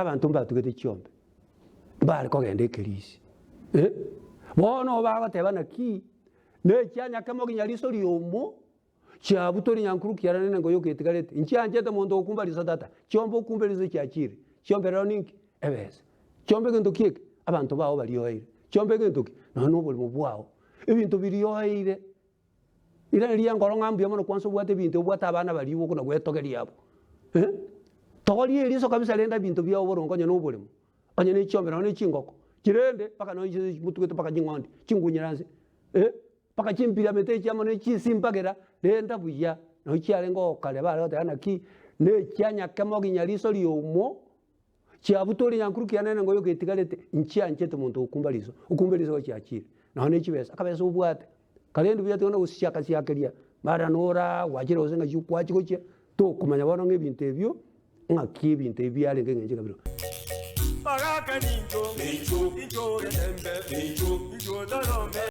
Abanto mbatugete chiombe, mbare kogenda ekerisi. Eh, bono bagoteba naki, nechianya kemo ginya riso riomo, chiabutori nyankuru kiarane nengo yoka etigarete. Nchianchete monto okumba riso tata, chiombe okumbe riso chiachire. Chiombe rero ninki? Ebesa. Chiombe gento ki eke? Abanto bao barioeire. Chiombe gento ki? Nonya na oborimo bwao. Ebinto birioeire. Iraneria enkoro ng'a mbuya mono kwansa obwate ebinto obwate abana baria okona gwetogeria abwo eh, togoria eriso kabisa rende ebinto biao boronge onye na oboremo, onye ne chiombe nonye ne chingoko, chirende mpaka nonye chise motugete mpaka ching'ondi chingunyera nse eh, mpaka chimpiramete echi amo ne chisimbagera, renda buya, nonye chiarenge oo kare bare goteba naki, na echianyakemo ginya riso riomo. Chiabutoire nyankuru kiane nengo yoka etigarete, nchianchete monto okumba riso, okumbe riso gochiachire, nonya ne chibesa, akabesa obwate, karende buya tiga nogosiaka siakeria, mara nora gwachire gose ng'aki kwachia gochia, tokomanya bono ng'a ebinto ebio, ng'aki ebinto ebi biarenge eng'encho ekabiro. Bagaka nincho, nincho, nincho getembe, nincho, nincho torome.